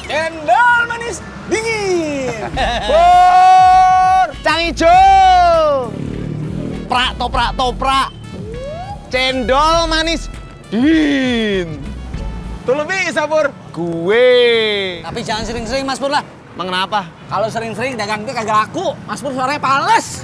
Cendol manis dingin. Pur, Cang Ijo. Prak toprak. Cendol manis dingin. Tuh lu bisa, Pur. Gue. Tapi jangan sering-sering Mas Pur lah. Emang kenapa? Kalau sering-sering dagang itu kagak laku. Mas Pur suaranya pales.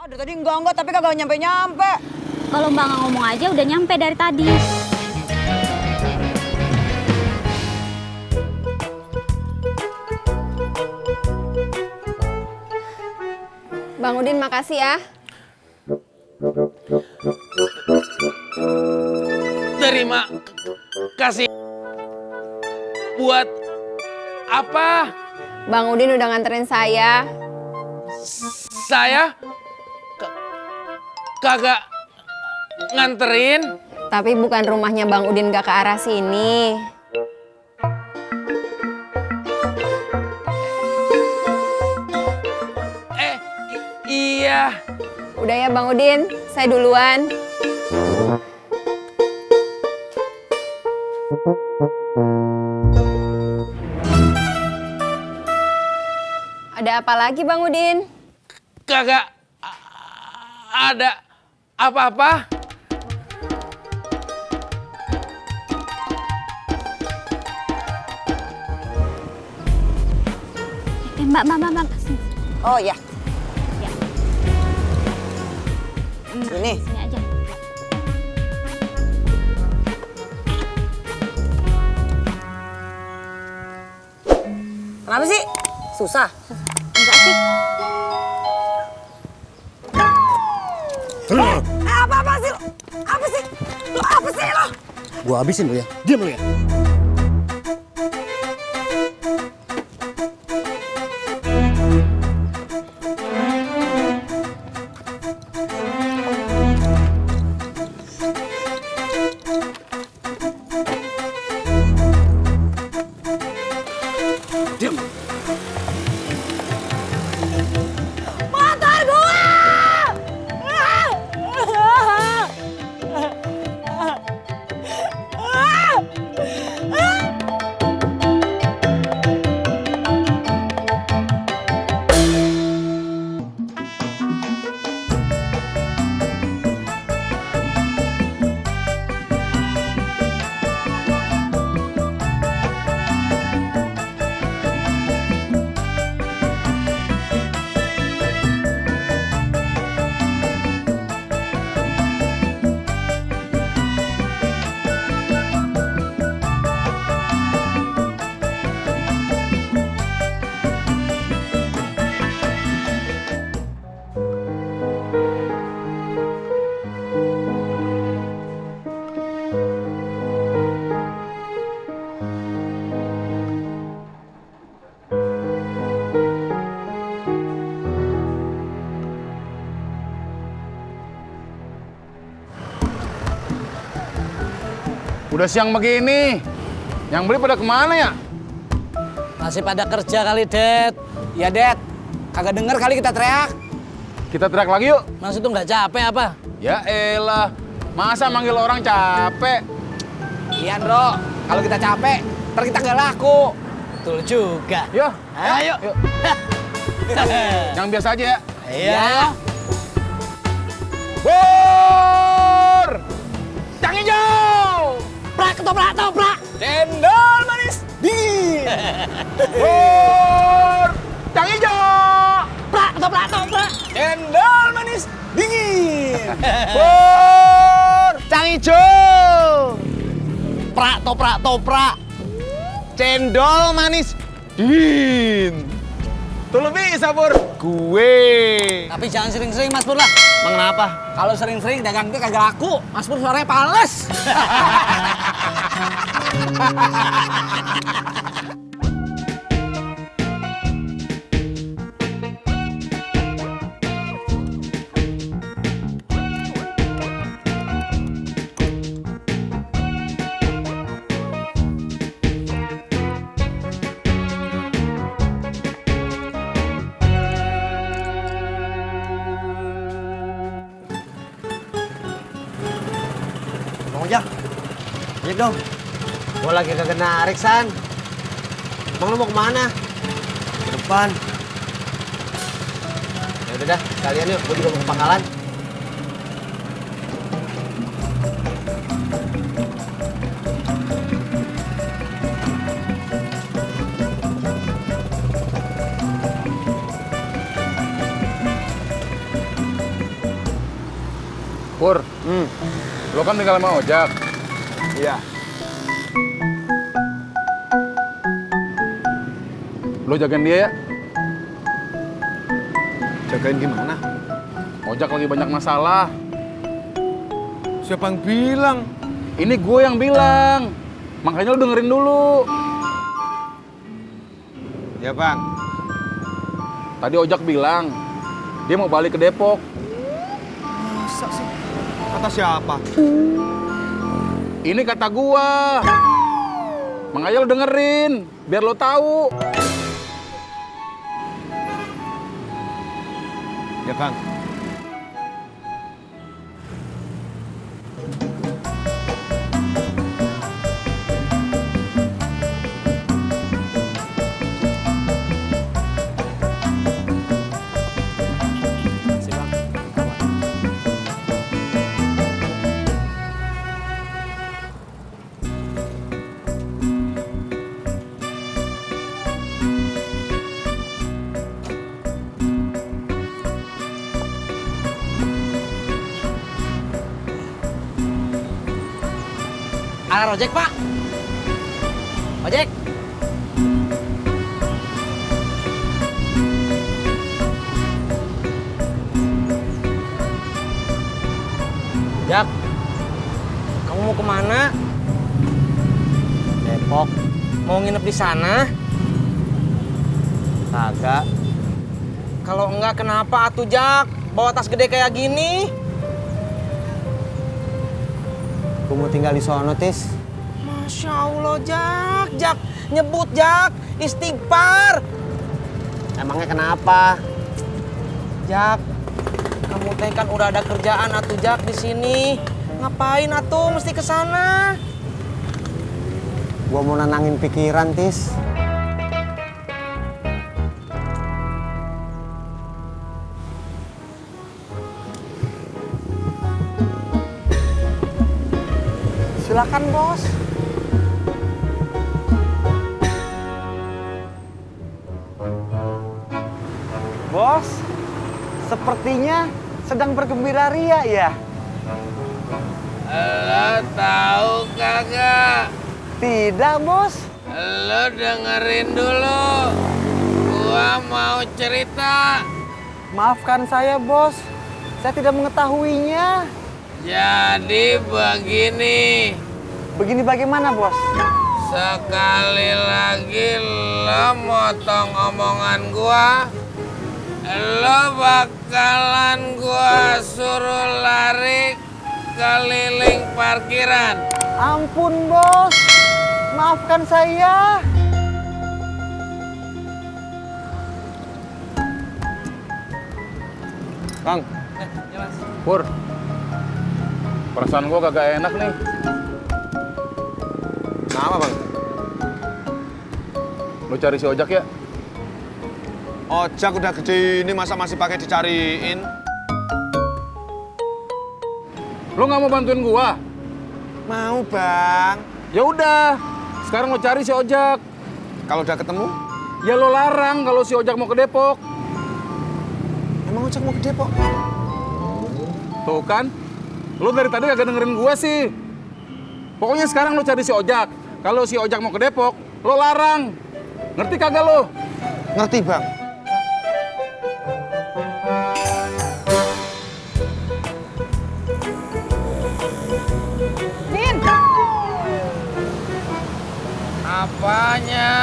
Aduh tadi enggak, tapi kagak nyampe-nyampe. Kalau Mbak nggak ngomong aja udah nyampe dari tadi. Bang Udin makasih ya. Terima kasih. Buat apa? Bang Udin udah nganterin saya. Saya kagak nganterin. Tapi bukan rumahnya Bang Udin gak ke arah sini. Iya. Udah ya Bang Udin, saya duluan. Ada apa lagi Bang Udin? Kagak ada apa-apa. Mbak. Oh ya. Ya. Sini. Sini aja. Kenapa sih? Susah. Enggak sih. Apa sih lo? Apa sih? Lo apa sih lo? Gua habisin lu ya. Diam lu ya. Motor gua! Udah siang begini. Yang beli pada kemana ya? Masih pada kerja kali, Det. Ya, Det. Kagak denger kali kita teriak. Kita teriak lagi yuk. Maksud tuh nggak capek apa? Ya elah. Masa manggil orang capek? Iya, Bro. Kalau kita capek, ntar kita nggak laku. Betul juga. Yuk. Ayo. Yuk. Yang biasa aja ya. Iya. Pur! Cang Hijau! Prak, ketoprak. Cendol manis dingin. Pur! Cang Hijau! Prak, ketoprak. Cendol manis dingin. Pur! Cang Hijau! Prak toprak. Cendol manis dingin. Tuh lu bisa, Pur. Gue. Tapi jangan sering-sering Mas Pur lah. Emang kenapa? Kalau sering-sering dagang itu kagak laku. Mas Pur suaranya pales. Ojak. Ojek dong. Gua lagi kagak narik, San. Bang, lu mau kemana? Ke depan. Ya udah dah, kalian yuk. Gua juga mau ke Pangkalan. Pur, lo kan tinggal sama Ojak. Iya. Lo jagain dia ya. Jagain gimana? Ojak lagi banyak masalah. Siapa yang bilang? Ini gue yang bilang. Makanya lo dengerin dulu. Ya, Bang. Tadi Ojak bilang, dia mau balik ke Depok. Masa sih? Kata siapa? Ini kata gua. Makanya lo dengerin, biar lo tahu. Ya, Bang. Alar ojek, Pak. Ojek. Jak, kamu mau kemana? Depok. Mau nginep di sana? Kagak. Kalau enggak, kenapa atuh, Jak? Bawa tas gede kayak gini? Gua mau tinggal di sono, Tis. Masya Allah, Jak. Jak, nyebut, Jak. Istighfar. Emangnya kenapa? Jak, kamu teh kan udah ada kerjaan atuh, Jak, di sini. Ngapain atuh mesti ke sana? Gua mau nenangin pikiran, Tis. Silakan, Bos. Bos, sepertinya sedang bergembira ria ya? Lo tahu kagak? Tidak, Bos. Lo dengerin dulu. Gua mau cerita. Maafkan saya, Bos. Saya tidak mengetahuinya. Jadi begini. Begini bagaimana, Bos? Sekali lagi lo motong omongan gua, lo bakalan gua suruh lari keliling parkiran. Ampun, Bos. Maafkan saya. Kang. Pur. Perasaan gua kagak enak nih. Kenapa, Bang? Lo cari si Ojak ya? Ojak udah gede ini masa masih pakai dicariin? Lo nggak mau bantuin gua? Mau, Bang. Ya udah. Sekarang lo cari si Ojak. Kalau udah ketemu, Ya lo larang kalau si Ojak mau ke Depok. emang Ojak mau ke Depok? Tuh kan? Lo dari tadi kagak dengerin gua sih. Pokoknya sekarang lo cari si Ojak. Kalau si Ojak mau ke Depok, lo larang. Ngerti kagak lo? Ngerti, Bang. Din, Apanya?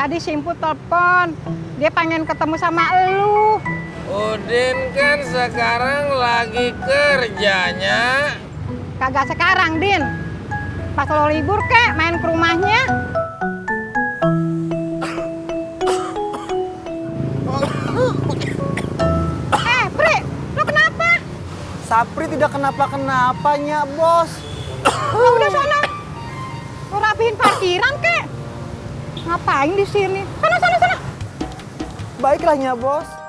tadi si Impu telepon. Dia pengen ketemu sama elu. Udin kan sekarang lagi kerjanya. Kagak sekarang, Din. Pas lo libur kek, main ke rumahnya. Sapri tidak kenapa-kenapanya, Bos. Oh, udah sana. Lo rapihin parkiran kek. Ngapain di sini? Sana. Baiklah ya, Bos.